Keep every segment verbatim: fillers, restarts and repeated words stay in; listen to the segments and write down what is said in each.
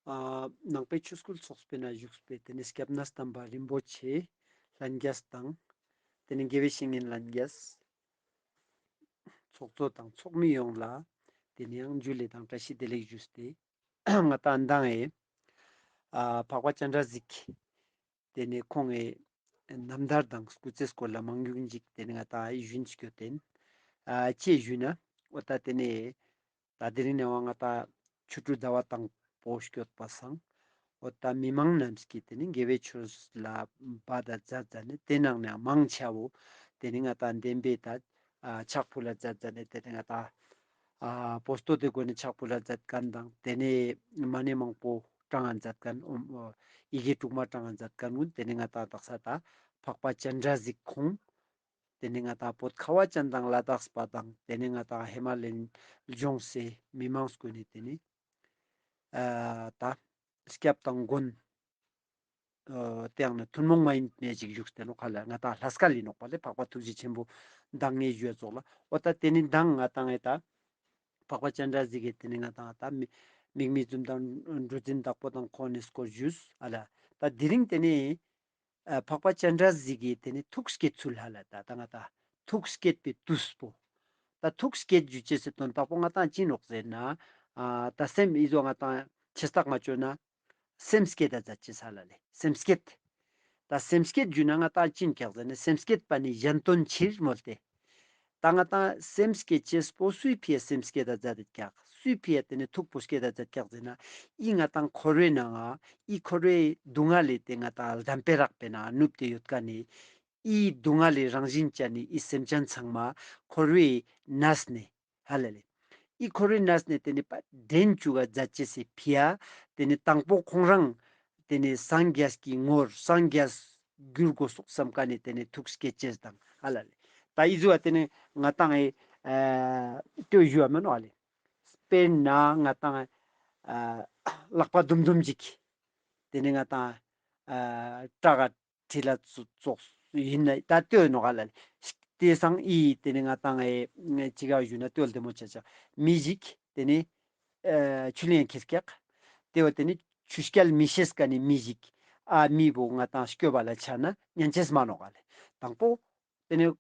ཨ་ནང་པའི་ཆོས་སྐུལ་ཚོགས་པའི་ནང་བཞུགས་པའི་ཏེ་ནེ་སྐྱབས་གནས་དམ་པ་རིན་པོ་ཆེ་ལྷན་རྒྱས་དང་ཏེ་ནེ་དགེ་བའི་བཤེས་གཉེན་ལྷན་རྒྱས་ཚོགས་གཙོ་དང་ཚོགས་མི་ཡོངས་ལ་ཏེ་ནེ་ཡང་ཇུ་ལེ་དང་བཀྲ་ཤིས་བདེ་ལེགས་ཞུས་ཏེ་ང་ཏང་མདང་ཨེ་ཨ་འཕགས་པ་སྤྱན་རས་གཟིགས་ཏེ་ནེ་ཁོང་ངི་རྣམ་ཐར་དང་སྐུ་ཚེའི་སྐོར་ལ་མང་ཉུང་ཞིག་ཏེ་ནེ་ང་ཏང་ཞུན་སྐྱོད་དེན། ཨ་ཅི་ཞུ་ན་འོ་ད་ཏེ་ནེ་ད་དེ་རིང་ནེ་བ་ང་ཏང་ཆོ་འཕྲུལ་ཟླ་བ་དང་པོ་སྐྱོད་པ་སང་འོ་ད་མི་མང་རྣམས་ཀྱིས་ཏེ་ནེ་དགེ་བའི་ཆོས་ལ་བ་ད་མཛད་མཛད་ནེ་ཏེ་ནང་ནེ་མང་ཆེ་བོ་ཏེ་ནེ་ང་ཏང་བདེན་པའི་ད་ཨ་ཕྱག་ཕུལ་ལ་མཛད་མཛད་ནེ་ཏེ་ནེ་ང་ཏང་ཨ་པོ་སྟོད་དི་སྒོ་ནེ་ཕྱག་ཕུལ་ལ་མཛད་མཁན་དང་ཏེ་ནེ་མ་ཎི་མང་པོ་བགྲང་ང་མཛད་མཁན་ཨོམ་ཨོ་ཡི་གེ་དྲུག་མ་བགྲང་ང་མཛད་མཁན་ཀུན་ཏེ་ནེ་ང་ཏང་དག་ས་ད་འཕགས་པ་སྤྱན་རས་གཟིགས་ཁོང་ཏེ་ནེ་ང་ཏང་བོད་ཁ་བ་ཅན་དང་ལ་དྭགས་པ་དང་ཏེ་ནེ་ང་ཏང་ཧི་མ་ལ་ཡའི་ལྗོངས་སི་མི་མང་ཀུན་ནི་ཏེ་ནེ་ཨ་ད་སྐྱབས་དང་མགོན་ཨ་ཏེ་ཡང་ན་ཐུན་མོང་མ་ཡིན་མེ་ཞིག་བཞུགས་ཏེ་ནོག་ཧ་ལ། ང་ཏང་ལྷ་སྐལ་ཡིན་ནོག་པ་ལེ། འཕགས་པ་ཐུགས་རྗེ་ཆེན་པོ་མདང་ངེ་ཞུ་ཡ་ཙོགས་ལ་འོ་ད་ཏེ་ནེ་མདང་ང་ཏང་ཨེ་ད་འཕགས་པ་སྤྱན་རས་གཟིགས་ཀྱི་ཏེ་ནེ་ང་ཏང་ད་མི་དམིགས་མེད་འཛུམ་མདངས་གྲུ་འཛིན་དྭགས་པོ་དང་ཁོང་ངི་སྐོར་ཞུས་ཨ་ལ། ད་དེ་རིང་ཏེ་ནེ་ཨ་འཕགས་པ་སྤྱན་རས་གཟིགས་ཀྱི་ཏེ་ནེ་ཐུགས་བསྐྱེད་ཚུལ་ཧ་ལ། ད་ད་ང་ཏང་ཐུགས་བསྐྱེད་པའི་དུས་པོ། ད་ཐུགས་བསྐྱེད་ཞུ་ཅེས་སི་དོན་དག་པོ་ང་ཏང་ཅི་ནོག་ཟེར་ན་ཨ་ད་སེམས་ཨི་ཟོ་ང་ཏང་ཆེ་རྟགས་མ་ཅོ་ན་སེམས་བསྐྱེད་ད་མཛད་ཅེས་ཧ་ལ་ལེ། སེམས་བསྐྱེད། ད་སེམས་བསྐྱེད་ཞུ་ན་ང་ཏང་ཅི་ཀྱག་ཟེར་ན་སེམས་བསྐྱེད་པ་ནི་གཞན་དོན་ཕྱིར་མོལ་ཏེ། ད་ང་ཏང་སེམས་བསྐྱེད་ཅེས་པོ་སུའི་ཕི་ཡ་སེམས་བསྐྱེད་ད་མཛད་དེ་ཀྱག། སུའི་ཕི་ཡ་ཏེ་ནེ་ཐུགས་པོ་བསྐྱེད་ད་མཛད་ཀྱག་ཟེར་ན་ཨི་ང་ཏང་འཁོར་བའི་ནང་ང་ཨི་འཁོར་བའི་སྡུག་བསྔལ་ལས་ཏེ་ང་ཏང་ལྡན་པའི་རག་པའི་ནང་ནུབ་སྟེ་ཡོད་མཁན་ནི་ཨི་སྡུག་བསྔལ་ལས་རང་བཞིན་ཅན་ནི་ཨི་སེམས་ཅན་ཚང་མ་འཁོར་བའི་གནས་ནེ་ཧ་ལ་ལེ། ཨི་འཁོར་བའི་གནས་ནེ་ཏེ་ནེ་པ་འདྲེན་བཅུག་ག་མཛད་ཅེས་སི་ཕི་ཡ་ཏེ་ནེ་དང་པོ་ཁོང་རང་ཏེ་ནེ་སངས་རྒྱས་ཀྱི་ངོར་སངས་རྒྱས་གྱུར་དགོས་སོག་བསམ་མཁན་ནི་ཏེ་ནེ་ཐུགས་བསྐྱེད་ཅེས་དང་ཧ་ལ་ལེ། ད་ཨི་ཟོ་བ་ཏེ་ནེ་ང་ཏང་ཨེ་ཨ་ལྟོས་ཞུ་བ་མེན་ནོག་ཨ་ལེ། དཔེར་ན་ང་ཏང་ཨ་ལག་པ་དུམ་དུམ་ཅིག་ཏེ་ནེ་ང་ཏང་ཨ་སྐྲ་ག་ཁྲི་ལ་ཙོགས་ཙོགས་ཡིན་ན་ད་ལྟོས་ནོག་ཧ་ལ་ལེ། ཏེ་སང་ཨི་ཏེ་ནེ་ང་ཏང་ཨེ་ཅི་ག་ཞུ་ན་ལྟོས་བདེ་མོ་ཆ་ཆ་མི་ཞིག་ཏེ་ནེ་ཨ་ཆུ་ལེན་ཁྱེར་ཀྱག། ཏེ་བོ་ཏེ་ནེ་ཆུ་རྐྱལ་མི་ཤེས་མཁན་ནི་མི་ཞིག་ཨ་མི་བོ་ང་ཏང་སྐྱོབ་པ་ལ་ཆ་ན་ཉན་ཅེས་མ་ནོག་ཧ་ལེ། དང་པོ་ཏེ་ནེ་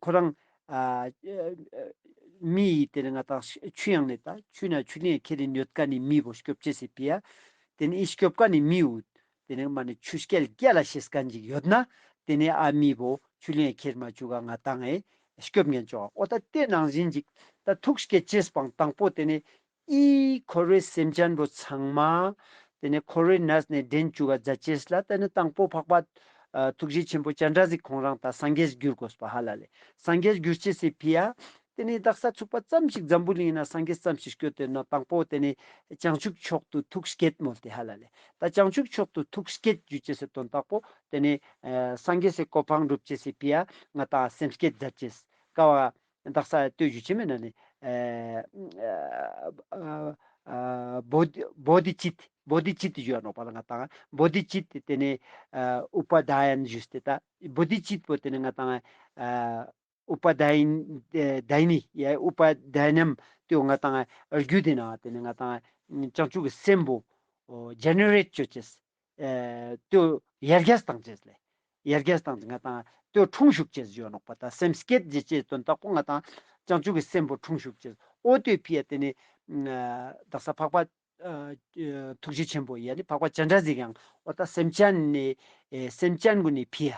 ཁོ་རང་ཨ་མི་ཡི་ཏེ་ནེ་ང་ཏང་ཆུ་ཡང་ནེ་ད་ཆུ་ན་ཆུ་ལེན་ཁྱེར་རིན་ཡོད་མཁན་ནི་མི་བོ་སྐྱོབ་ཅེས་སི་ཕི་ཡ་ཏེ་ནེ་ཨི་སྐྱོབ་མཁན་ནི་མི་བོ་ཏེ་ནེ་མ་ནེ་ཆུ་རྐྱལ་རྒྱལ་ལ་ཤེས་མཁན་ཅིག་ཡོད་ན་ཏེ་ནེ་ཨ་མི་བོ་ཆུ་ལེན་ཁྱེར་མ་བཅུག་ག་ང་ཏང་ཨེ་སྐྱོབ་ཉན་ཆོག། འོ་ད་ཏེ་ནང་བཞིན་ཅིག་ད་ཐུགས་བསྐྱེད་ཅེས་པོའང་དང་པོ་ཏེ་ནེ་ཨི་འཁོར་བའི་སེམས་ཅན་བོ་ཚང་མ་ཏེ་ནེ་འཁོར་བའི་གནས་ནེ་འདྲེན་བཅུག་ག་མཛད་ཅེས་ལ་ཏེ་ནེ་དང་པོ་འཕགས་པ་ཨ་ཐུགས་རྗེ་ཆེན་པོ་སྤྱན་རས་གཟིགས་ཁོང་རང་ད་སངས་རྒྱས་གྱུར་དགོས་པ་ཧ་ལ་ལེ། སངས་རྒྱས་གྱུར་ཅེས་སི་ཕི་ཡ་ཏེ་ནེ་དག་ས་ཚུགས་པ་ཙམ་ཞིག་འཛམ་བུ་གླིང་ན་སངས་རྒྱས་ཙམ་ཞིག་སྐྱོད་དེ་ན་དང་པོ་ཏེ་ནེ་བྱང་ཆུབ་མཆོག་ཏུ་ཐུགས་བསྐྱེད་མོལ་ཏེ་ཧ་ལ་ལེ། ད་བྱང་ཆུབ་མཆོག་ཏུ་ཐུགས་བསྐྱེད་ཞུ་ཅེས་སི་དོན་དག་པོ་ཏེ་ནེ་ཨ་སངས་རྒྱས་སི་གོ་འཕང་སྒྲུབ་ཅེས་སི་ཕི་ཡ་ང་ཏང་སེམས་བསྐྱེད་མཛད་ཅེས་ཀ་བ་དག་ས་ལྟོས་ཞུ་ཅེས་མེད་ན་ནི་ཨ་ཨ་ཨ་བོ་དྷི་བོ་དྷི་ཙིཏྟ་བོ་དྷི་ཙིཏྟ་ཞུ་བ་ནོག་པ་ལ་ང་ཏང་བོ་དྷི་ཙིཏྟ་ཏེ་ནེ་ཨ་ཨུ་པ་དྷ་ཡན་ཞུས་ཏེ་ད་བོ་དྷི་ཙིཏྟ་བོ་ཏེ་ནེ་ང་ཏང་ཨ་ཨུ་པ་དྷ་ཡན་ཨེ་དྷ་ཡི་ནི་ཡ་ཨུ་པ་དྷ་ཡ་ནམ་ཏེ་བོ་ང་ཏང་ཨ་རྒྱུད་དེ་ན་ཏེ་ནེ་ང་ཏང་ཨ་བྱང་ཆུབ་ཀྱི་སེམས་པོ་ཨོ་ཇེ་ནེ་རེཊ་ཅོ་ཅེས། ཨེ་ཏེ་བོ་ཡར་རྒྱས་བཏང་ཅེས་ལེ། ཡར་རྒྱས་བཏང་ཅེས་ང་ཏང་ཏེ་བོ་འཁྲུངས་བཞུགས་ཅེས་ཞུ་བ་ནོག་པ། ད་སེམས་བསྐྱེད་ཅེས་ཅེས་དོན་དག་པོ་ང་ཏང་བྱང་ཆུབ་ཀྱི་སེམས་པོ་འཁྲུངས་བཞུགས་ཅེས། འོ་ཏེ་ཕི་ཡ་ཏེ་ནེ་ཨ་དག་ས་འཕགས་པ་ཨ་ཨ་ཐུགས་རྗེ་ཆེན་པོ་ཡ་ནི་འཕགས་པ་སྤྱན་རས་གཟིགས་ཡང་འོ་ད་སེམས་ཅན་ནི་ཨེ་སེམས་ཅན་གུན་ནི་ཕི་ཡ།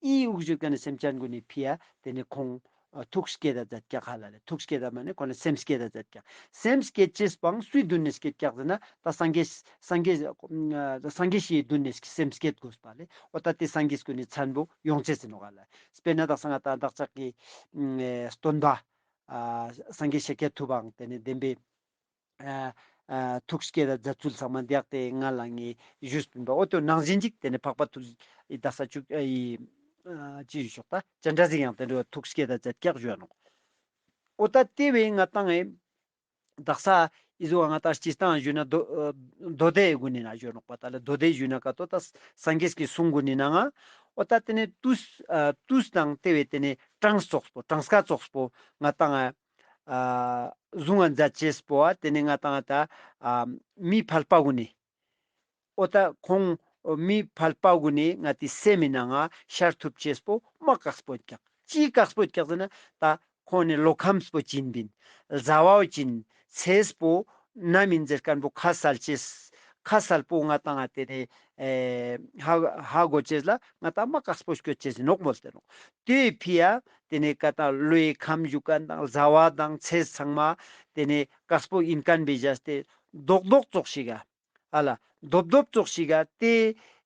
ཨི་དབུགས་བཞུད་མཁན་ནི་སེམས་ཅན་གུན་ནི་ཕི་ཡ་ཏེ་ནེ་ཁོང་ཨ་ཐུགས་བསྐྱེད་ད་མཛད་ཀྱག་ཧ་ལ་ལེ། ཐུགས་བསྐྱེད་ད་མ་ནེ་ཁོང་ནི་སེམས་བསྐྱེད་ད་མཛད་ཀྱག། སེམས་བསྐྱེད་ཅེས་པོའང་སུའི་མདུན་ནེ་བསྐྱེད་ཀྱག་ཟེར་ན་ད་སངས་རྒྱས་སངས་རྒྱས་ཨ་སངས་རྒྱས་ཤིག་གི་མདུན་ནེ་སེམས་བསྐྱེད་དགོས་པ་ལེ། འོ་ད་ཏེ་སངས་རྒྱས་གུན་ནི་མཚན་བོ་ཡོང་ཅེས་ཟེར་ནོག་ཧ་ལ། དཔེར་ན་དག་ས་ང་ཏང་བདག་ཅག་གི་ཨ་སྟོན་པ་ཨ་སངས་རྒྱས་ཤཱཀྱ་ཐུབ་པའང་ཏེ་ནེ་བདེན་པའི་ཨ་ཨ་ཐུགས་བསྐྱེད་ད་མཛད་ཚུལ་ཚང་མ་དེ་ཡག་ཏེ་ང་ལ་ངས་ཞུས་པིན་པ། འོ་ཏེ་ནང་བཞིན་ཅིག་ཏེ་ནེ་འཕགས་པ་ཐུགས་ཨི་དག་ས་བཅུག་ཨི་ཨ་ཅི་ཞུ་ཤོག་ད་སྤྱན་རས་གཟིགས་ཡང་ཏེ་འདྲ་ཐུགས་བསྐྱེད་ད་མཛད་ཀྱག་ཞུ་བ་ནོག། འོ་ད་ཏེ་བས་ང་ཏང་ཨེ་དག་ས་ཨི་ཟོ་ང་ཏང་སྤྱིར་བཏང་ཞུ་ན་མདོ་ཨ་མདོ་སྡེ་གུན་ནི་ནང་ཞུ་ནོག་པ། ད་ལ་མདོ་སྡེ་ཞུ་ན་ཀ་ཏོ་ད་སངས་རྒྱས་ཀྱི་གསུང་གུན་ནི་ནང་ང་འོ་ད་ཏེ་ནེ་དུས་ཨ་དུས་དང་ཏེ་བས་ཏེ་ནེ་གྲངས་ཙོགས་པོ་གྲངས་ཀ་ཙོགས་པོ་ང་ཏང་ཨ་ཨ་གཟུང་ང་མཛད་ཅེས་པོ་ཨ་ཏེ་ནེ་ང་ཏང་ཨ་ད་ཨ་མི་ཕལ་པ་གུན་ནི་ འོ་ད་ཁོང་མི་ཕལ་པ་གུན་ནི་ང་ཏི་སེམས་མི་ནང་ང་ཤར་ཐུབ་ཅེས་པོ་མ་དཀགས་པོ་ཡོད་ཀྱག། ཅི་དཀགས་པོ་ཡོད་ཀྱག་ཟེར་ན་ད་ཁོང་ནི་བློ་ཁམས་པོ་ཅིན་པིན། ཟ་བའོ་ཅིན་ཚེས་པོ་ནམ་ཨིན་ཟེར་ཁན་པོ་ཁ་གསལ་ཅེས། ཁ་གསལ་པོ་ང་ཏང་ང་ཏེ་ནེ་ཨེ་ཧ་ཧ་གོ་ཅེས་ལ་ང་ཏང་མ་དཀགས་པོ་སྐྱོད་ཅེས་ཨིན་ནོག་མོལ་ཏེ་ནོག། ཏེ་ཕི་ཡ་ཏེ་ནེ་ཀ་ཏང་བློའི་ཁམས་ཞུ་ཁན་དང་ཟ་བ་དང་ཚེས་ཚང་མ་ཏེ་ནེ་དཀགས་པོ་ཨིན་ཁན་བེ་ཞག་སྟེ་རྡོག་རྡོག་ཙོགས་ཤིག་ག་ཧ་ལ་རྡོབ་རྡོབ་ཙོགས་ཤིག་ག་ཏེ་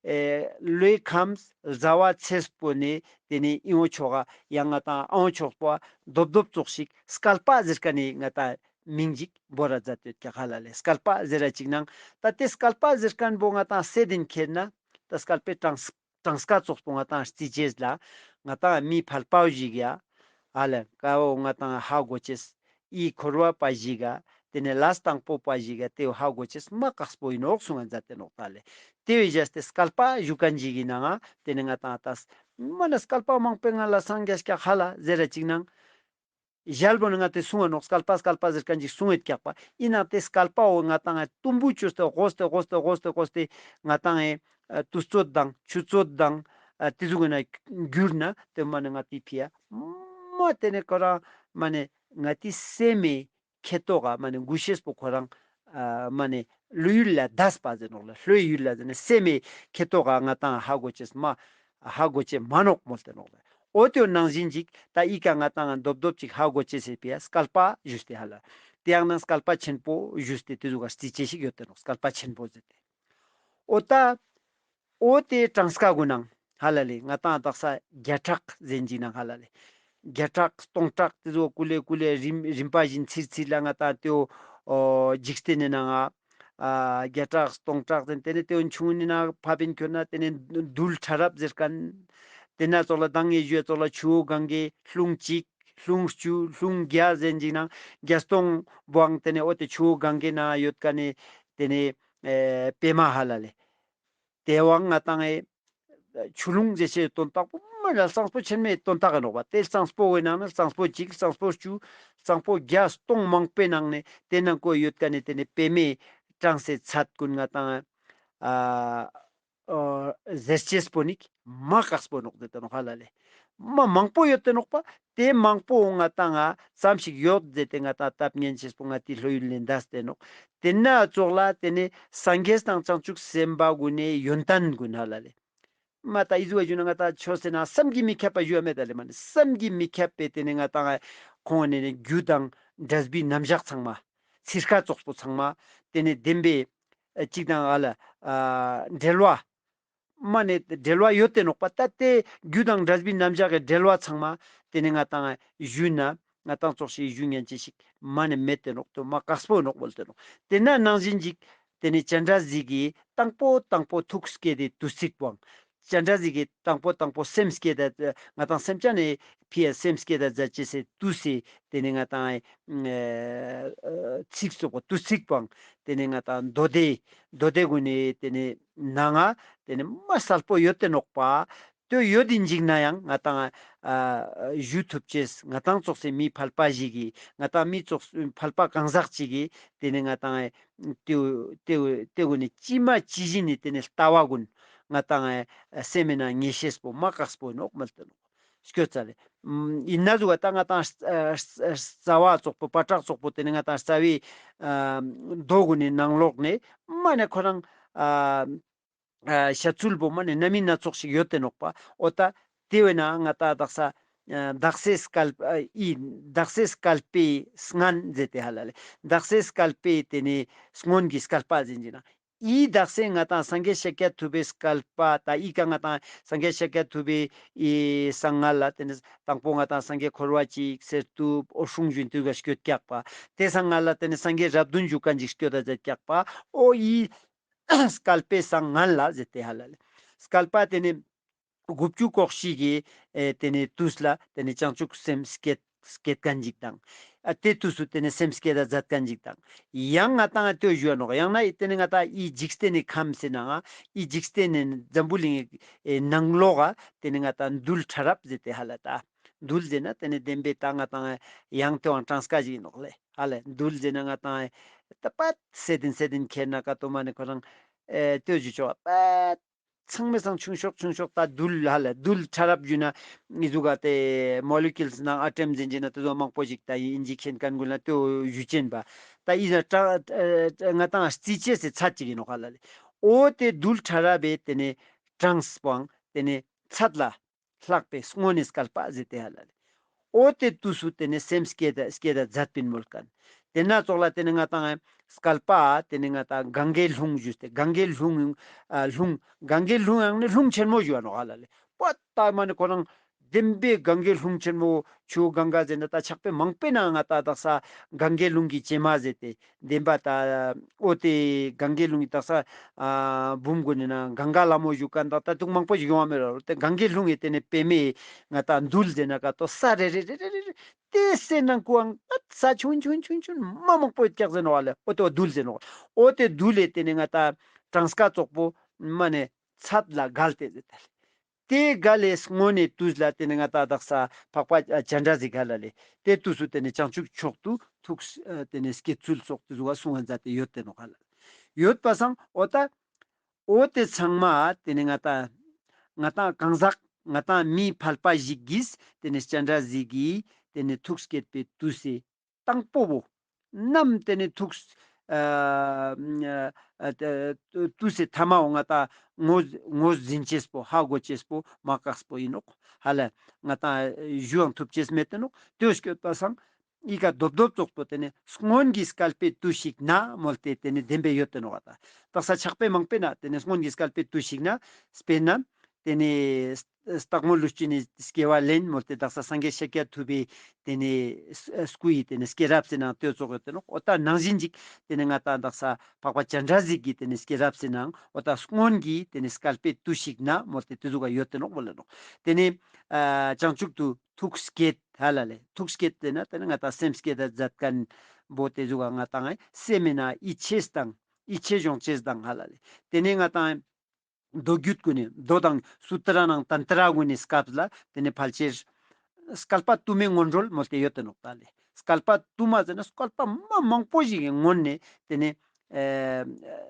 ཨེ་བློའི་ཁམས་ཟ་བ་ཚེས་པོ་ནེ་ཏེ་ནེ་ཨི་བོ་ཕྱོགས་ག་ཡང་ང་ཏང་ཨ་བོ་ཕྱོགས་པོ་རྡོབ་རྡོབ་ཙོགས་ཤིག་སྐལ་པ་ཟེར་ཁན་ནི་ང་ཏང་མིང་ཞིག་བོར་ར་མཛད་ཡོད་ཀྱག་ཧ་ལ་ལེ། སྐལ་པ་ཟེར་ར་ཅིག་ནང་ད་ཏེ་སྐལ་པ་ཟེར་ཁན་པོ་ང་ཏང་སེ་དིན་ཁྱེར་ན་ད་སྐལ་པའི་གྲངས་གྲངས་ཀ་ཙོགས་པོ་ང་ཏང་རྩི་ཅེས་ལ་ང་ཏང་མི་ཕལ་པ་བོ་ཞིག་ཡ་ཧ་ལ་ཀ་བོ་ང་ཏང་ཧ་གོ་ཅེས་ཨི་འཁོར་བ་པ་ཞིག་ག་ཏེ་ནེ་ལས་དང་པོ་པ་ཞིག་ག་ཏེ་བོ་ཧ་གོ་ཅེས་མ་དཀགས་པོ་ཨིན་ནོག་གསུང་ང་མཛད་དེ་ནོག་ད་ལེ། ཏེ་བེ་ཞག་སྟེ་སྐལ་པ་ཞུ་ཁན་ཞིག་གི་ནང་ང་ཏེ་ནེ་ང་ཏང་ད་མ་ན་སྐལ་པ་མང་པོའི་ང་ལ་སངས་རྒྱས་ཀྱག་ཧ་ལ་ཟེར་ར་ཅིག་ནང་། ཞལ་པོ་ནེ་ང་ཏེ་གསུང་ང་ནོག་སྐལ་པ་སྐལ་པ་ཟེར་ཁན་ཅིག་གསུང་ཡོད་ཀྱག་པ། ཨིན་ནའང་ཏེ་སྐལ་པ་བོ་ང་ཏང་ངི་དུམ་བུ་ཅོས་ཏེ་གོས་ཏེ་གོས་ཏེ་གོས་ཏེ་གོས་ཏེ་ང་ཏང་ངི་ཨ་དུས་ཚོད་དང་ཆུ་ཚོད་དང་ཨ་ཏེ་ཟུག་གི་ནང་གྱུར་ན་ཏེ་མ་ནེ་ང་ཏི་ཕི་ཡ་མ་ཏེ་ནེ་ཁོ་རང་མ་ནེ་ང་ཏི་སེམས་མི་ཁེ་ཏོག་ག་མ་ནེ་གུ་ཤེས་པོ་ཁོ་རང་ཨ་མ་ནེ་བློའི་ཡུལ་ལ་འདས་པ་ཟེར་ནོག་ལེ། བློའི་ཡུལ་ལ་ཟེར་ན་སེམས་མི་ཁེ་ཏོག་ག་ང་ཏང་ཧ་གོ་ཅེས་མ་ཧ་གོ་ཅེས་མ་ནོག་མོལ་ཏེ་ནོག་ལེ། འོ་ཏེ་ནང་བཞིན་ཅིག་ད་ཨི་ཀ་ང་ཏང་རྡོབ་རྡོབ་ཅིག་ཧ་གོ་ཅེས་སི་ཕི་ཡ་སྐལ་པ་ཞུས་ཏེ་ཧ་ལ། ཏེ་ཡང་ན་སྐལ་པ་ཆེན་པོ་ཞུས་ཏེ་ཏེ་ཟུག་ག་རྩི་ཅེས་ཤིག་ཡོད་ཏེ་ནོག་སྐལ་པ་ཆེན་པོ་ཟེར་ཏེ། འོ་ད་འོ་ཏེ་གྲངས་ཀ་གུན་ནང་ཧ་ལ་ལེ་ང་ཏང་དག་ས་བརྒྱ་ཕྲག་ཟེར་ཅིག་ནང་ཧ་ལ་ལེ། བརྒྱ་ཕྲག་སྟོང་ཕྲག་ཏེ་ཟུག་ཀུ་ལེ་ཀུ་ལེ་རིམ་རིམ་པ་བཞིན་ཚིར་ཚིར་ལ་ང་ཏང་ཏེ་བོ་འཇིག་རྟེན་ནི་ནང་ང་ཨ་བརྒྱ་ཕྲག་སྟོང་ཕྲག་ཟེར་ཏེ་ནེ་ཏེ་བོ་ཆུང་ངུན་ནི་ནང་ཕབ་ཨིན་ཁྱོད་ན་ཏེ་ནེ་རྡུལ་ཕྲ་རབ་ཟེར་ཁན། ཏེ་ན་ཙོགས་ལ་མདང་ངེ་ཞུ་ཡ་ཙོགས་ལ་ཆུ་བོ་གངྒཱའི་ལྷུང་གཅིག་ལྷུང་བཅུ་ལྷུང་བརྒྱ་ཟེར་ཅིག་ནང་བརྒྱ་སྟོང་བོའང་ཏེ་ནེ་འོ་ཏེ་ཆུ་བོ་གངྒཱའི་ནང་ཡོད་ཁན་ནི་ཏེ་ནེ་ཨེ་པད་མ་ཧ་ལ་ལེ། ཏེ་བོའང་ང་ཏང་ཨེ་ཆུ་ཀླུང་ཟེར་ཅེས་དོན་དག་པོ་མ་ན་གཙང་པོ་ཆེན་མོའི་དོན་དག་ཨིན་ནོག་པ། ཏེ་གཙང་པོ་བོའི་ནང་ན་གཙང་པོ་གཅིག་གཙང་པོ་བཅུ་གཙང་པོ་བརྒྱ་སྟོང་མང་པོའི་ནང་ནེ་ཏེ་ནང་ང་ཡོད་ཁན་ནི་ཏེ་ནེ་པད་མའི་གྲངས་སི་ཚད་གུན་ང་ཏང་ཨ་ཨ་ཟེར་ཅེས་པོ་ནི་མ་དཀགས་པོ་ནོག་ཟེར་ཏེ་ནོག་ཧ་ལ་ལེ། མ་མང་པོ་ཡོད་ཏེ་ནོག་པ། ཏེ་མང་པོ་ང་ཏང་ང་ཙམ་ཞིག་ཡོད་ཟེར་ཏེ་ང་ཏང་ཐབས་ཉན་ཅེས་པོ་ང་ཏི་བློའི་ཡུལ་ལས་འདས་ཏེ་ནོག། ཏེ་ན་ཙོགས་ལ་ཏེ་ནེ་སངས་རྒྱས་དང་བྱང་ཆུབ་སེམས་དཔའ་གུན་ནི་ཡོན་ཏན་གུན་ཧ་ལ་ལེ། མ་ད་ཨི་ཟུག་ག་ཞུ་ན་ང་ཏང་ཆོས་ཟེར་ན་བསམ་གྱིས་མི་ཁྱབ་པ་ཞུ་ཡ་མེད་ད་ལེ། མ་ནེ་བསམ་གྱིས་མི་ཁྱབ་པའི་ཏེ་ནེ་ང་ཏང་ཁོང་ནི་རྒྱུ་དང་འབྲས་བུའི་རྣམ་གཞག་ཚང་མ་ཚིར་ཁ་ཙོགས་པོ་ཚང་མ་ཏེ་ནེ་བདེན་པའི་ཨ་གཅིག་དང་ཨ་ལ་ཨ་འབྲེལ་བ་མ་ནེ་འབྲེལ་བ་ཡོད་ཏེ་ནོག་པ། ད་ཏེ་རྒྱུ་དང་འབྲས་བུའི་རྣམ་གཞག་གི་འབྲེལ་བ་ཚང་མ་ཏེ་ནེ་ང་ཏང་ཞུས་ན་ང་ཏང་ཙོགས་ཤིག་ཞུ་ཉན་ཅེས་ཤིག་མ་ནེ་མེད་ཏེ་ནོག། ཏེ་མ་དཀགས་པོ་ནོག་མོལ་ཏེ་ནོག། ཏེ་ན་ནང་བཞིན་ཅིག་ཏེ་ནེ་སྤྱན་རས་གཟིགས་ཀྱི་དང་པོ་དང་པོ་ཐུགས་བསྐྱེད་དེ་དུས་ཚིགས་པོའང་། སྤྱན་རས་གཟིགས་ཀྱི་དང་པོ་དང་པོ་སེམས་བསྐྱེད་ད་ང་ཏང་སེམས་ཅན་ནི་ཕི་ཡ་སེམས་བསྐྱེད་ད་མཛད་ཅེས་སི་དུས་སི་ཏེ་ནེ་ང་ཏང་ཨ་ཚིགས་སུ་བཅད་པ་དུས་ཚིགས་པོའང་ཏེ་ནེ་ང་ཏང་མདོ་སྡེ་མདོ་སྡེ་གུན་ནི་ཏེ་ནེ་ནང་ང་ཏེ་ནེ་མ་གསལ་པོ་ཡོད་ཏེ་ནོག་པ། ཏེ་ཡོད་དེ་ཅིག་ན་ཡང་ང་ཏང་ཨ་ཞུ་ཐུབ་ཅེས་ང་ཏང་ཙོགས་སི་མི་ཕལ་པ་ཞིག་གི་ང་ཏང་མི་ཙོགས་ཕལ་པ་གང་ཟག་ཅིག་གི་ཏེ་ནེ་ང་ཏང་ཨ་ཏེ་ཏེ་ཏེ་གུན་ནི་ཅི་མ་ཅི་བཞིན་ནི་ཏེ་ནེ་ལྟ་བ་གུན་ང་ཏང་ཨ་སེམས་མི་ནང་ངེས་ཤེས་པོ་མ་དཀགས་པོ་ནོག་མོལ་ཏེ་ནོག། སྐྱོ་ཙ་ལེ། ཨིན་ན་ཟུག་ག་ད་ང་ཏང་རྩ་བ་ཙོགས་པོ་པ་ཏྲག་ཙོགས་པོ་ཏེ་ནེ་ང་ཏང་རྩ་བའི་ཨ་མདོ་གུན་ནི་ནང་ལོགས་ནེ་མ་ནེ་ཁོ་རང་ཨ་ཨ་བཤད་ཚུལ་པོ་མ་ནེ་སྣ་མིན་སྣ་ཚོགས་ཤིག་ཡོད་ཏེ་ནོག་པ། འོ་ད་ཏེ་བས་ན་ང་ཏང་དག་ས་ཨ་དག་སའི་སྐལ་པ་ཨ་ཨི་དག་སའི་སྐལ་པའི་སྔན་ཟེར་ཏེ་ཧ་ལ་ལེ། དག་སའི་སྐལ་པའི་ཏེ་ནེ་སྔོན་གྱི་སྐལ་པ་ཟེར་ཅིག་ན། ཨི་དག་སའི་ང་ཏང་སངས་རྒྱས་ཤཱཀྱ་ཐུབ་པའི་སྐལ་པ་ད་ཨི་ཀ་ང་ཏང་སངས་རྒྱས་ཤཱཀྱ་ཐུབ་པའི་ཨི་སང་སྔ་ལ་ཏེ་ནེ་དང་པོ་ང་ཏང་སངས་རྒྱས་འཁོར་བ་ཅིག་གསེར་ཐུབ་འོད་སྲུང་བཞིན་དུ་ག་སྐྱོད་ཀྱག་པ། ཏེ་སང་སྔ་ལ་ཏེ་ནེ་སངས་རྒྱས་རབས་བདུན་བཞུགས་ཁན་ཅིག་སྐྱོད་ད་མཛད་ཀྱག་པ། འོ་ཨི་སྐལ་པའི་སང་སྔན་ལ་ཟེར་ཏེ་ཧ་ལ་ལེ། སྐལ་པ་ཏེ་ནེ་དགུ་བཅུ་གོ་བཞི་གི་ཨེ་ཏེ་ནེ་དུས་ལ་ཏེ་ནེ་བྱང་ཆུབ་སེམས་བསྐྱེད་བསྐྱེད་ཁན་ཅིག་དང་། ཨ་ཏེ་དུས་སུ་ཏེ་ནེ་སེམས་བསྐྱེད་ད་མཛད་ཁན་ཅིག་དང་། ཡང་ང་ཏང་ཏེ་ཞུ་ཡ་ནོག། ཡང་ན་ཏེ་ནེ་ང་ཏང་ཨི་འཇིག་རྟེན་ནི་ཁམས་སི་ནང་ང་ཨི་འཇིག་རྟེན་ནི་འཛམ་བུ་གླིང་ཨེ་ནང་ལོགས་ཀ་ཏེ་ནེ་ང་ཏང་རྡུལ་ཕྲ་རབ་ཟེར་ཏེ་ཧ་ལ་ད། རྡུལ་ཟེར་ན་ཏེ་ནེ་བདེན་པའི་ད་ང་ཏང་ཡང་ཏེ་བོའང་གྲངས་ཀ་ཞིག་ཨིན་ནོག་ལེ། ཧ་ལ་རྡུལ་ཟེར་ན་ང་ཏང་ད་པད་སེ་དིན་སེ་དིན་ཁྱེར་ན་ཀ་ཏོ་མ་ནེ་ཁོ་རང་ ཨེ་ལྟོས་ཞུ་ཆོག་པ། ཚང་མའི་སང་ཆུང་ཤོས་ཆུང་ཤོས་ད་རྡུལ་ཧ་ལ་རྡུལ་ཕྲ་རབ་ཞུ་ན་ཨི་ཟུག་ག་ཏེ་མོ་ལེ་ཀུལ་ནང་ཨ་ཊམ་ཟེར་ན་ཏེ་ཟུག་མང་པོ་ཞིག་ད་ཨིན་ཇེག་ཤན་ཁན་གུན་ལ་ཏེ་ཞུ་ཅེན་པ། ད་ཨི་ཟ་ཀྲང་ཨེ་ང་ཏང་རྩི་ཅེས་སི་ཚད་ཅིག་ཨིན་ནོག་ཧ་ལ་ལེ། འོ་ཏེ་རྡུལ་ཕྲ་རབ་བི་ཏེ་ནེ་གྲངས་པོའང་ཏེ་ནེ་ཚད་ལ་ལྷག་པའི་སྔོན་ནི་སྐལ་པ་ཟེར་ཏེ་ཧ་ལ་ལེ། འོ་ཏེ་ཏུས་སུ་ཏེ་ནེ་སེམས་བསྐྱེད་ད་བསྐྱེད་ད་མཛད་པིན་མོལ་ཁན། ཏེ་ན་ཙོགས་ལ་ཏེ་ནེ་ང་ཏང་སྐལ་པ་ཏེ་ནེ་ང་ཏང་གངྒཱའི་ལྷུང་ཞུས་ཏེ་གངྒཱའི་ལྷུང་ཨ་ལྷུང་གངྒཱའི་ལྷུང་ཡང་ནི་ལྷུང་ཆེན་མོ་ཞུ་བ་ནོག་ཧ་ལ་ལེ། པོ་ད་མ་ནེ་ཁོ་རང་བདེན་པའི་གངྒཱའི་ལྷུང་ཆེན་མོ་ཆུ་གངྒཱ་ཟེར་ན་ད་ཕྱག་དཔེ་མང་པོའི་ནང་ང་ཏང་དག་ས་གངྒཱའི་ལྷུང་གི་བྱེ་མ་ཟེར་ཏེ་བདེན་པ་ད་འོ་ཏེ་གངྒཱའི་ལྷུང་གི་དག་ས་ཨ་འབུམ་གུན་ནི་ནང་གངྒཱ་ལྷ་མོ་ཞུ་ཁན་ད་ད་དུང་མང་པོ་ཞིག་ཡོང་བ་མེད་ར་ཏེ་གངྒཱའི་ལྷུང་གི་ཏེ་ནེ་པད་མའི་ང་ཏང་རྡུལ་ཟེར་ན་ཀ་ཏོ་ས་རེ་རེ་རེ་རེ་རེ་ཏེ་སེ་ནང་ཀུའང་ས་ཆུང་ཆུང་ཆུང་ཆུང་མ་མང་པོ་ཡོད་ཀྱག་ཟེར་ནོག་ལེ། འོ་ཏེ་རྡུལ་ཟེར་ནོག་འོ་ཏེ་རྡུལ་ལེ་ཏེ་ནེ་ང་ཏང་གྲངས་ཀ་ཙོགས་པོ་མ་ནེ་ཚད་ལ་བརྒལ་ཏེ་ཟེར་ཏེ་ལེ། ཏེ་ག་ལེ་སྔོན་ནེ་ཏུས་ལ་ཏེ་ནེ་ང་ཏང་དག་ས་འཕགས་པ་ཨ་སྤྱན་རས་གཟིགས་ག་ལ་ལེ། ཏེ་ཏུས་སུ་ཏེ་ནེ་བྱང་ཆུབ་མཆོག་ཏུ་ཐུགས་ཨ་ཏེ་ནེ་བསྐྱེད་ཚུལ་སོགས་ཏེ་ཟུག་ག་གསུང་ང་མཛད་དེ་ཡོད་ཏེ་ནོག་ཧ་ལ་ལེ། ཡོད་པ་སང་འོ་ད་འོ་ཏེ་ཚང་མ་ཏེ་ནེ་ང་ཏང་ང་ཏང་གང་ཟག་ང་ཏང་མི་ཕལ་པ་ཞིག་གིས་ཏེ་ནེ་སྤྱན་རས་གཟིགས་ཀྱི་ཏེ་ནེ་ཐུགས་བསྐྱེད་པའི་ཏུས་སི་དང་པོ་བོ། ནམ་ཏེ་ནེ་ཐུགས་ཨ་ཨ་ཏུས་སི་ཐ་མ་བོ་ང་ཏང་ངོས་ངོས་ཟིན་ཅེས་པོ་ཧ་གོ་ཅེས་པོ་མ་ཀགས་པོ་ཨིན་ནོག་ཧ་ལ་ང་ཏང་ཞུའང་ཐུབ་ཅེས་མེད་ཏེ་ནོག་ཏེ་བོ་སྐྱོད་པ་སང་ཨི་ཀ་རྡོབ་རྡོབ་ཙོགས་པོ་ཏེ་ནེ་སྔོན་གྱི་སྐལ་པའི་ཏུས་ཤིག་ན་མོལ་ཏེ་ཏེ་ནེ་བདེན་པའི་ཡོད་ཏེ་ནོག་ད། དག་ས་ཕྱག་དཔེ་མང་པོའི་ནང་ཏེ་ནེ་སྔོན་གྱི་སྐལ་པའི་ཏུས་ཤིག་ན་སྤེར་ན་ཏེ་ནེ་སྟག་མོ་ཀླུ་སྤྱོད་ནི་སྐྱེ་བ་ལེན་མོལ་ཏེ་དག་ས་སངས་རྒྱས་ཤཱཀྱ་ཐུབ་པའི་ཏེ་ནེ་སྐུ་ཡི་ཏེ་ནེ་སྐྱེས་རབས་སི་ནང་ཏེ་ཙོགས་ཡོད་ཏེ་ནོག་འོ་ད་ནང་བཞིན་ཅིག་ཏེ་ནེ་ང་ཏང་དག་ས་འཕགས་པ་སྤྱན་རས་གཟིགས་ཀྱི་ཏེ་ནེ་སྐྱེས་རབས་སི་ནང་འོ་ད་སྔོན་གྱི་ཏེ་ནེ་སྐལ་པའི་ཏུས་ཤིག་ན་མོལ་ཏེ་ཏེ་ཟུག་ག་ཡོད་ཏེ་ནོག་མོལ་ལ་ནོག་ཏེ་ནེ་ཨ་བྱང་ཆུབ་ཏུ་ཐུགས་བསྐྱེད་ཧ་ལ་ལེ། ཐུགས་བསྐྱེད་ཏེ་ན་ཏེ་ནེ་ང་ཏང་སེམས་བསྐྱེད་ད་མཛད་ཁན་བོ་ཏེ་ཟུག་ག་ང་ཏང་སེམས་མེད་ན་ཡིད་ཆེས་དང་ཡིད་ཆེས་སྦྱོང་ཅེས་དང་ཧ་ལ་ལེ། ཏེ་ནེ་ང་ཏང་མདོ་རྒྱུད་གུན་ནི་མདོ་དང་སུ་ཏྲ་ནང་ཏན་ཏྲ་གུན་ནི་སྐབས་ལ་ཏེ་ནེ་ཕལ་ཆེར་སྐལ་པ་དུ་མའི་སྔོན་འགྲོ་མོལ་ཏེ་ཡོད་ཏེ་ནོག་ད་ལེ། སྐལ་པ་དུ་མ་ཟེར་ན་སྐལ་པ་མ་མང་པོ་ཞིག་གི་སྔོན་ནེ་ཏེ་ནེ་ཨེ་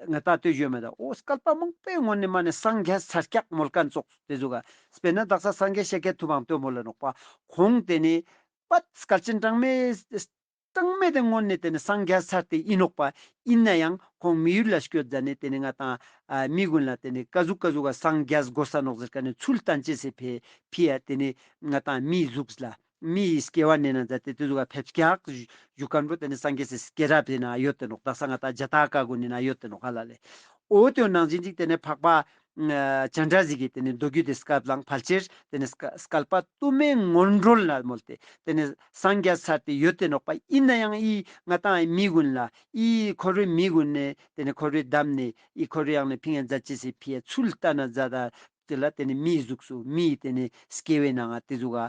ང་ཏང་ལྟོས་ཞུ་མེད་ད། འོ་སྐལ་པ་མང་པོའི་སྔོན་ནེ་མ་ནེ་སངས་རྒྱས་ཚར་ཀྱག་མོལ་ཁན་ཙོགས་ཏེ་ཟུག་ག་སྤེར་ན་དག་ས་སངས་རྒྱས་ཤཱཀྱ་ཐུབ་པའང་ལྟོས་མོལ་ལ་ནོག་པ། ཁོང་ཏེ་ནེ་པད་སྐལ་ཆེན་གྲངས་མེད་གྲངས་མེད་དེ་སྔོན་ནེ་ཏེ་ནེ་སངས་རྒྱས་ཚར་ཏེ་ཨིན་ནོག་པ། ཨིན་ན་ཡང་ཁོང་མི་ཡུལ་ལ་སྐྱོད་ཟ་ནེ་ཏེ་ནེ་ང་ཏང་ཨ་མི་གུན་ལ་ཏེ་ནེ་ཀ་ཟུག་ཀ་ཟུག་ག་སངས་རྒྱས་གོས་ས་ནོག་ཟེར་ཁན་ནི་ཚུལ་སྟན་ཅེས་སི་ཕི་ཕི་ཡ་ཏེ་ནེ་ང་ཏང་མིའི་གཟུགས་ལ་མིའི་སྐྱེ་བ་ནེ་ན་མཛད་དེ་ཏེ་ཟུག་ག་ཕེབས་ཀྱག་ཞུ་ཁན་བོ་ཏེ་ནེ་སངས་རྒྱས་སི་སྐྱེས་རབས་ཏེ་ན་ཡོད་ཏེ་ནོག་དག་ས་ང་ཏང་ཇ་ཏ་ཀ་གུན་ནི་ན་ཡོད་ཏེ་ནོག་ཧ་ལ་ལེ། འོ་ཏེ་ནང་བཞིན་ཅིག་ཏེ་ནེ་འཕགས་པ་ཨ་སྤྱན་རས་གཟིགས་ཀྱི་ཏེ་ནེ་མདོ་རྒྱུད་དི་སྐབས་ལའང་ཕལ་ཆེར་ཏེ་ནེ་སྐ་སྐལ་པ་དུ་མའི་སྔོན་འགྲོ་ལ་མོལ་ཏེ་ཏེ་ནེ་སངས་རྒྱས་ཚར་ཏེ་ཡོད་ཏེ་ནོག་པ། ཨིན་ན་ཡང་ཨི་ང་ཏང་མི་གུན་ལ་ཨི་འཁོར་བའི་མི་གུན་ནེ་ཏེ་ནེ་འཁོར་བའི་འདམ་ནེ་ཨི་འཁོར་བའི་ཡང་ནེ་ཕིང་ཡ་མཛད་ཅེས་སི་ཕི་ཡ་ཚུལ་ལྟ་ན་མཛད་ད་ཏེ་ལ་ཏེ་ནེ་མིའི་གཟུགས་སུ་མིའི་ཏེ་ནེ་སྐྱེ་བའི་ནང་ང་ཏེ་ཟུག་ག་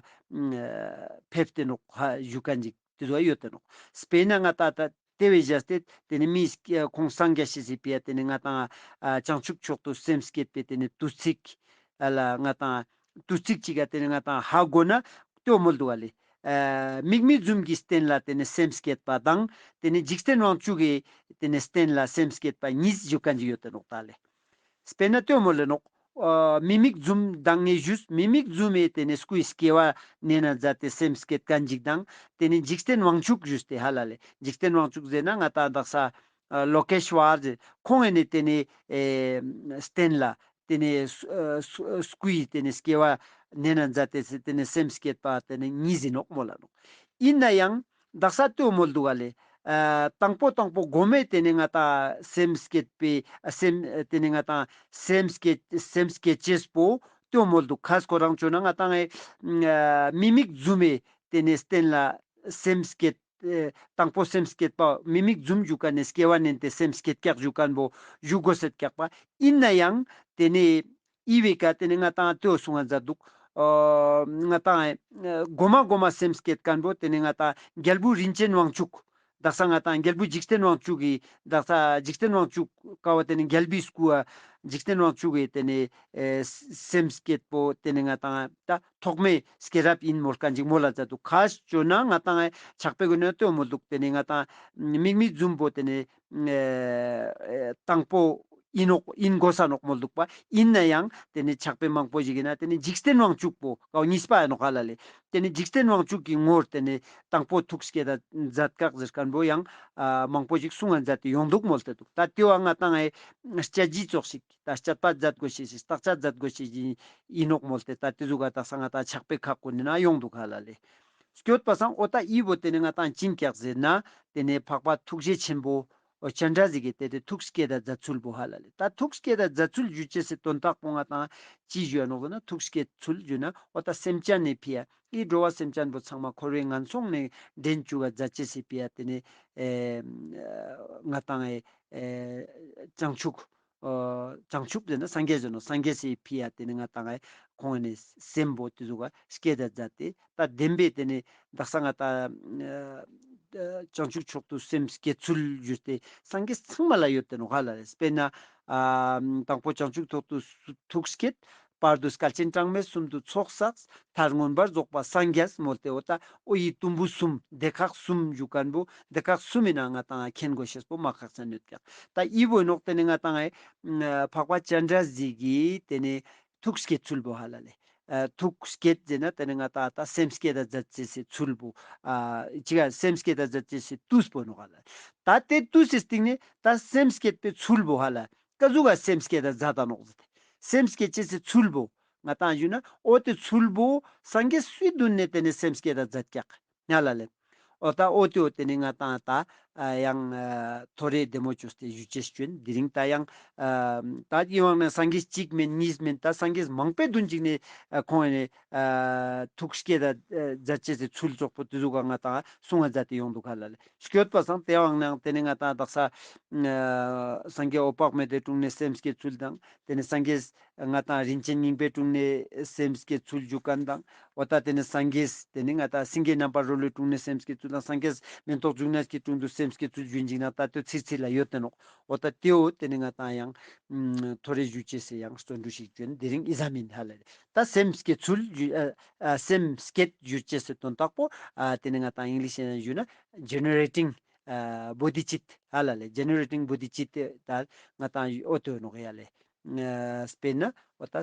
ཕེབས་ཏེ་ནོག་ཧ་ཞུ་ཁན་ཅིག་ཏེ་ཟུག་ག་ཡོད་ཏེ་ནོག་སྤེར་ན་ང་ཏང་ད་ཏེ་བས་བཞག་སྟེ་ཏེ་ནེ་མིའི་སྐྱེ་ཁོང་སངས་རྒྱས་ཤེས་སི་ཕི་ཡ་ཏེ་ནེ་ང་ཏང་ཨ་བྱང་ཆུབ་མཆོག་ཏུ་སེམས་བསྐྱེད་པའི་ཏེ་ནེ་དུས་ཚིགས་ཨ་ལ་ང་ཏང་དུས་ཚིགས་ཅིག་ག་ཏེ་ནེ་ང་ཏང་ཧ་གོ་ན་ལྟོས་མོལ་དུག་ག་ལེ། ཨ་དམིགས་མེད་རྫུན་གྱི་རྟེན་ལ་ཏེ་ནེ་སེམས་བསྐྱེད་པ་དང་ཏེ་ནེ་འཇིག་རྟེན་དབང་ཕྱུག་གི་ཏེ་ནེ་རྟེན་ལ་སེམས་བསྐྱེད་པ་གཉིས་ཞུ་ཁན་ཅིག་ཡོད་ཏེ་ནོག་ད་ལེ། སྤེར་ན་ལྟོས་མོལ་ལ་ནོག་ཨ་མི་དམིགས་རྫུན་དང་ངེས་ཞུས། མི་དམིགས་རྫུན་མེ་ཏེ་ནེ་སྐུའི་སྐྱེ་བ་ནེ་ན་མཛད་དེ་སེམས་བསྐྱེད་ཁན་ཅིག་དང་ཏེ་ནེ་འཇིག་རྟེན་དབང་ཕྱུག་ཞུས་ཏེ་ཧ་ལ་ལེ། འཇིག་རྟེན་དབང་ཕྱུག་ཟེར་ན་ང་ཏང་དག་ས་ཨ་ལོ་ཀེ་ཤྭར་ཟེར་ཁོང་ངི་ནེ་ཏེ་ནེ་ཨེ་རྟེན་ལ་ཏེ་ནེ་ཨ་སུ་ཨ་སུ་སྐུའི་ཏེ་ནེ་སྐྱེ་བ་ནེ་ན་མཛད་དེ་ཏེ་ནེ་སེམས་བསྐྱེད་པ་ཏེ་ནེ་གཉིས་ཨིན་ནོག་མོལ་ལ་ནོག་ཨིན་ན་ཡང་དག་ས་ལྟོས་མོལ་དུག་ག་ལེ། ཨ་དང་པོ་དང་པོ་གོ་མེ་ཏེ་ནེ་ང་ཏང་སེམས་བསྐྱེད་པའི་ཨ་སེམས་ཏེ་ནེ་ང་ཏང་སེམས་བསྐྱེད་སེམས་བསྐྱེད་ཅེས་པོ་ལྟོས་མོལ་དུག་ཁ་སྐོར་རང་ཅོ་ན་ང་ཏང་ཨེ་ཨ་མི་དམིགས་རྫུན་མེ་ཏེ་ནེ་རྟེན་ལ་སེམས་བསྐྱེད་ཨེ་དང་པོ་སེམས་བསྐྱེད་པ་མི་དམིགས་རྫུན་ཞུ་ཁན་ནི་སྐྱེ་བ་ནེན་ཏེ་སེམས་བསྐྱེད་ཀྱག་ཞུ་ཁན་བོ་ཞུ་གོས་སེད་ཀྱག་པ། ཨིན་ན་ཡང་ཏེ་ནེ་ཨི་བེ་ཀ་ཏེ་ནེ་ང་ཏང་ལྟོས་སུང་ང་མཛད་དུག་ཨ་ང་ཏང་ཨེ་གོ་མ་གོ་མ་སེམས་བསྐྱེད་ཁན་བོ་ཏེ་ནེ་ང་ཏང་རྒྱལ་བུ་རིན་ཆེན་དབང་ཕྱུག་དག་ས་ང་ཏང་རྒྱལ་བུ་འཇིག་རྟེན་དབང་ཕྱུག་གི་དག་ས་འཇིག་རྟེན་དབང་ཕྱུག་ཀ་བོ་ཏེ་ནེ་རྒྱལ་བུའི་སྐུ་ཨ་འཇིག་རྟེན་དབང་ཕྱུག་གི་ཏེ་ནེ་ཨེ་སེམས་བསྐྱེད་པོ་ཏེ་ནེ་ང་ཏང་ད་ཐོག་མའི་སྐྱེ་རབས་ཨིན་མོལ་ཁན་ཅིག་མོལ་ལ་མཛད་དུག་ཁ་ཅོ་ན་ང་ཏང་ཨེ་ཕྱག་དཔེ་གུན་ནེ་ལྟོས་མོལ་དུག་ཏེ་ནེ་ང་ཏང་མི་དམིགས་རྫུན་པོ་ཏེ་ནེ་ཨེ་དང་པོ་ ཨིན་ནོག་ཨིན་དགོས་ས་ནོག་མོལ་འདུག་པ། ཨིན་ནའང་ཏེ་ནེ་ཕྱག་དཔེ་མང་པོ་ཞིག་ཨིན་ན་ཏེ་ནེ་འཇིག་རྟེན་དབང་ཕྱུག་པོ་ཀའོ་གཉིས་པ་ཨིན་ནོག་ཧ་ལ་ལེ། ཏེ་ནེ་འཇིག་རྟེན་དབང་ཕྱུག་གི་ངོར་ཏེ་ནེ་དང་པོ་ཐུགས་བསྐྱེད་ད་མཛད་ཀག་ཟེར་ཁན་བོ་ཡང་ཨ་མང་པོ་ཞིག་གསུང་ང་མཛད་དེ་ཡོང་འདུག་མོལ་ཏེ་འདུག། ད་ཏེ་བོ་ང་ཏང་ཨེ་དཔྱད་གཞི་ཙོགས་ཤིག་ད་དཔྱད་པ་མཛད་དགོས་ཤེས་ཤིག་བརྟག་དཔྱད་མཛད་དགོས་ཤེས་ཤིག་ཨིན་ནོག་མོལ་ཏེ། ད་ཏེ་ཟུག་ག་དག་ས་ང་ཏང་ཕྱག་དཔེ་ཁག་གུན་ནི་ན་ཡོང་འདུག་ཧ་ལ་ལེ། སྐྱོད་པ་སང་འོ་ད་འི་བོ་ཏེ་ནེ་ང་ཏང་ཅི་ཨིན་ཀག་ཟེར་ན་ཏེ་ནེ་འཕགས་པ་ཐུགས་རྗེ་ཆེན་པོ་འོ་སྤྱན་རས་གཟིགས་སི་ཏེ་ཏེ་ཐུགས་བསྐྱེད་ད་མཛད་ཚུལ་བོ་ཧ་ལ་ལེ། ད་ཐུགས་བསྐྱེད་ད་མཛད་ཚུལ་ཞུ་ཅེས་སི་དོན་དག་པོ་ང་ཏང་ཅི་ཞུའ་ནོག་ཟེར་ན་ཐུགས་བསྐྱེད་ཚུལ་ཞུ་ན་འོ་ད་སེམས་ཅན་ནི་ཕིའ་འི་འགྲོ་བ་སེམས་ཅན་པོ་ཚང་མ་འཁོར་བའི་ངན་སོང་ནེ་འདྲེན་བཅུག་ག་མཛད་ཅེས་སི་ཕིའ་ཏེ་ནེ་ཨེ་ང་ཏང་ཨེ་ཨེ་བྱང་ཆུབ་ཨ་བྱང་ཆུབ་ཟེར་ན་སངས་རྒྱས་ཟེར་ནོག། སངས་རྒྱས་སི་ཕིའ་ཏེ་ནེ་ང་ཏང་ཨེ་ཁོང་ནི་སེམས་པོ་ཏེ་ཟུག་ག་བསྐྱེད་ད་མཛད་དེ་ད་བདེན་པའི་ཏེ་ནེ་དག་ས་ང་ཏང་ཨ་བྱང་ཆུབ་མཆོག་ཏུ་སེམས་བསྐྱེད་ཚུལ་ཞུས་ཏེ་སངས་རྒྱས་ཚང་མ་ལ་ཡོད་དེ་ནོག་ཧ་ལ་ལེ། དཔེར་ན་ཨ་དང་པོ་བྱང་ཆུབ་མཆོག་ཏུ་ཐུགས་བསྐྱེད། བར་དུ་བསྐལ་ཆེན་གྲངས་མེད་གསུམ་དུ་ཚོགས་བསགས། མཐར་མངོན་པར་རྫོགས་པ་སངས་རྒྱས་མོལ་ཏེ་འོ་ད་འོ་འི་དུམ་བུ་གསུམ་སྡེ་ཁག་གསུམ་ཞུ་ཁན་བོ་སྡེ་ཁག་གསུམ་མི་ནང་ང་ཏང་མཁྱེན་དགོས་ཤེས་པོ་མ་ཁག་ཅན་ཡོད་ཀག། ད་འི་བོ་ནོག་ཏེ་ནེ་ང་ཏང་ཨེ་འཕགས་པ་སྤྱན་རས་གཟིགས་སི་ཏེ་ནེ་ཐུགས་བསྐྱེད་ཚུལ་བོ་ཧ་ལ་ལེ། ཨ་ཐུགས་བསྐྱེད་ཟེར་ན་ཏེ་ནེ་ང་ཏང་ད་སེམས་བསྐྱེད་ད་མཛད་ཅེས་སི་ཚུལ་བོ་ཨ་ཅི་ག་སེམས་བསྐྱེད་ད་མཛད་ཅེས་སི་དུས་པོ་ནོག་ཧ་ལ། ད་ཏེ་དུས་སི་སྟིང་ནེ་ད་སེམས་བསྐྱེད་པའི་ཚུལ་བོ་ཧ་ལ། ཀ་ཟུག་ག་སེམས་བསྐྱེད་ད་མཛད་ད་ནོག་ཟེར་ཏེ། སེམས་བསྐྱེད་ཅེས་སི་ཚུལ་བོ་ང་ཏང་ཞུ་ན་འོ་ཏེ་ཚུལ་བོ་སངས་རྒྱས་སུའི་མདུན་ནེ་ཏེ་ནེ་སེམས་བསྐྱེད་ད་མཛད་ཀག་ཧ་ལ་ལེ། འོ་ད་འོ་ཏེ་འོ་ཏེ་ནེ་ང་ཏང་ད་ཨ་ཡང་ཨ་ཐོ་རེ་བདེ་མོ་ཅོས་ཏེ་ཞུ་ཅེས་ཅོ་ཨིན། དེ་རིང་ད་ཡང་ཨ་ད་ཡིན་བ་ན་སངས་རྒྱས་གཅིག་མན་གཉིས་མན་ད་སངས་རྒྱས་མང་པོའི་མདུན་ཅིག་ནེ་ཨ་ཁོང་ནེ་ཨ་ཐུགས་བསྐྱེད་ད་ཨ་མཛད་ཅེས་སི་ཚུལ་ཙོགས་པོ་ཏེ་ཟུག་ག་ང་ཏང་གསུང་ང་མཛད་དེ་ཡོང་འདུག་ཧ་ལ་ལེ། སྐྱོད་པ་སང་ཏེ་བོའང་ནང་ཏེ་ནེ་ང་ཏང་དག་ས་ཨ་སངས་རྒྱས་འོད་དཔག་མེད་དི་དྲུང་ནེ་སེམས་བསྐྱེད་ཚུལ་དང་ཏེ་ནེ་སངས་རྒྱས་ང་ཏང་རིན་ཆེན་སྙིང་པོའི་དྲུང་ནེ་སེམས་བསྐྱེད་ཚུལ་ཞུ་ཁན་དང་འོ་ད་ཏེ་ནེ་སངས་རྒྱས་ཏེ་ནེ་ང་ཏང་སེང་གེ་རྣམ་པར་རོལ་པའི་དྲུང་ནེ་སེམས་བསྐྱེད་ཚུལ་དང་སངས་རྒྱས་མེ་ཏོག་བྱུང་ནས་ཀྱི་དྲུང་དུ་སེམས་བསྐྱེད་ཚུལ་ཞུ་ཨིན་ཅིག་ན་ད་ཏེ་ཚིར་ཚིར་ལ་ཡོད་དེ་ནོག། འོ་ད་ཏེ་འོ་ཏེ་ནེ་ང་ཏང་ཡང་ཨ་ཐོ་རེ་ཞུ་ཅེས་སི་ཡང་བརྩོན་འགྲུས་ཤིག་ཅོ་ཨིན། དེ་རིང་འི་ཙམ་ཨིན་ཧ་ལ་ལེ། ད་སེམས་བསྐྱེད་ཚུལ་ཞུ་ཨ་ཨ་སེམས་བསྐྱེད་ཞུ་ཅེས་སི་དོན་དག་པོ་ཨ་ཏེ་ནེ་ང་ཏང་ཨིང་ལིཤ་ནང་ཞུ་ན་ཇེ་ནེ་རེ་ཊིང་ཨ་བོ་དྷི་ཙིཏྟ་ཧ་ལ་ལེ། ཇེ་ནེ་རེ་ཊིང་བོ་དྷི་ཙིཏྟ་ད་ང་ཏང་འོ་ཏེ་ནོག་ཡ་ལེ། ཨ་དཔེར་ན་འོ་ད་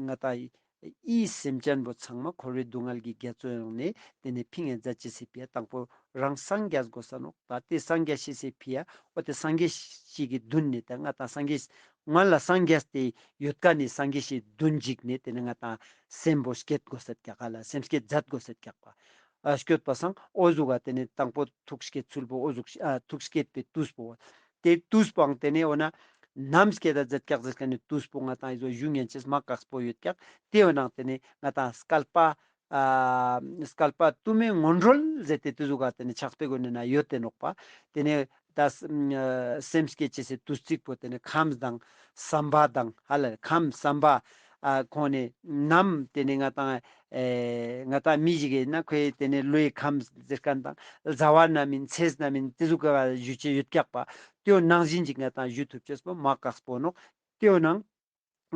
ང་ཏང་འི་སེམས་ཅན་པོ་ཚང་མ་འཁོར་བའི་སྡུག་བསྔལ་གྱི་རྒྱ་མཚོའི་ནང་ནེ་ཏེ་ནེ་ཕིང་ངེ་མཛད་ཅེས་སི་ཕིའ་དང་པོ་རང་སངས་རྒྱས་དགོས་ས་ནོག། ད་ཏེ་སངས་རྒྱས་ཤེས་སི་ཕིའ་འོ་ཏེ་སངས་རྒྱས་ཤིག་གི་མདུན་ནེ་ད་ང་ཏང་སངས་རྒྱས་སྔོན་ལ་སངས་རྒྱས་ཏེ་ཡོད་ཁན་ནི་སངས་རྒྱས་ཤིག་མདུན་ཅིག་ནེ་ཏེ་ནེ་ང་ཏང་སེམས་པོ་བསྐྱེད་དགོས་ས་ཀྱག་ཧ་ལ། སེམས་བསྐྱེད་མཛད་དགོས་ས་ཀྱག་པ། ཨ་སྐྱོད་པ་སང་འོ་ཟུག་ག་ཏེ་ནེ་དང་པོ་ཐུགས་བསྐྱེད་ཚུལ་པོ་འོ་ཟུག་ཨ་ཐུགས་བསྐྱེད་པའི་དུས་པོ། ཏེ་དུས་པོའང་ཏེ་ནེ་འོ་ན་ནམ་བསྐྱེད་ད་མཛད་ཀྱག་ཟེར་ཁན་ནི་དུས་པོ་ང་ཏང་འི་ཟོ་ཞུ་ཉན་ཅེས་མ་ཀགས་པོ་ཡོད་ཀྱག། ཏེ་འོ་ནང་ཏེ་ནེ་ང་ཏང་བསྐལ་པ་ཨ་བསྐལ་པ་དུ་མའི་སྔོན་རོལ་ཟེར་ཏེ་ཏེ་ཟུག་ག་ཏེ་ནེ་ཕྱག་དཔེ་གུན་ནི་ན་ཡོད་དེ་ནོག་པ། ཏེ་ནེ་ད་ཨ་སེམས་བསྐྱེད་ཅེས་སི་དུས་ཚིགས་པོ་ཏེ་ནེ་ཁམས་དང་བསམ་པ་དང་ཧ་ལ་ཁམས་བསམ་པ་ཨ་ཁོང་ནེ་ནམ་ཏེ་ནེ་ང་ཏང་ཨེ་ང་ཏང་མི་ཞིག་ཨིན་ན་ཁོའི་ཏེ་ནེ་ལོའི་ཁམས་ཟེར་ཁན་དང་ཟླ་བ་ན་མིན་ཚེས་ན་མིན་ཏེ་ཟུག་ག་ཞུ་ཅེས་ཡོད་ཀྱག་པ། ཏེའོ་ནང་བཞིན་ཅིག་ང་ཏང་ཞུ་ཐུབ་ཅེས་པོ་མ་ཀགས་པོ་ནོག། ཏེའོ་ནང་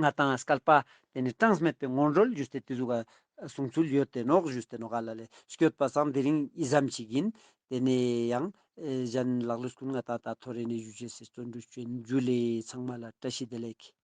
ང་ཏང་བསྐལ་པ་ཏེ་ནེ་གྲངས་མེད་པའི་སྔོན་རོལ་ཞུས་ཏེ་ཏེ་ཟུག་ག་གསུང་ཚུལ་ཡོད་དེ་ནོག་ཞུས་ཏེ་ནོག་ཧ་ལ་ལེ། སྐྱོད་པ་སང་དེ་རིང་འི་ཙམ་ཞིག་ཨིན། ཏེ་ནེ་ཡང་ཨེ་གཞན་ལག་ལུས་ཀུན་ང་ཏང་ད་ཐོ་རེ་ནེ་ཞུ་ཅེས་སི་བརྩོན་འགྲུས་ཅོ་ཨིན། ཇུ་ལེ། ཚང་མ་ལ་བཀྲ་ཤིས་བདེ་ལེགས།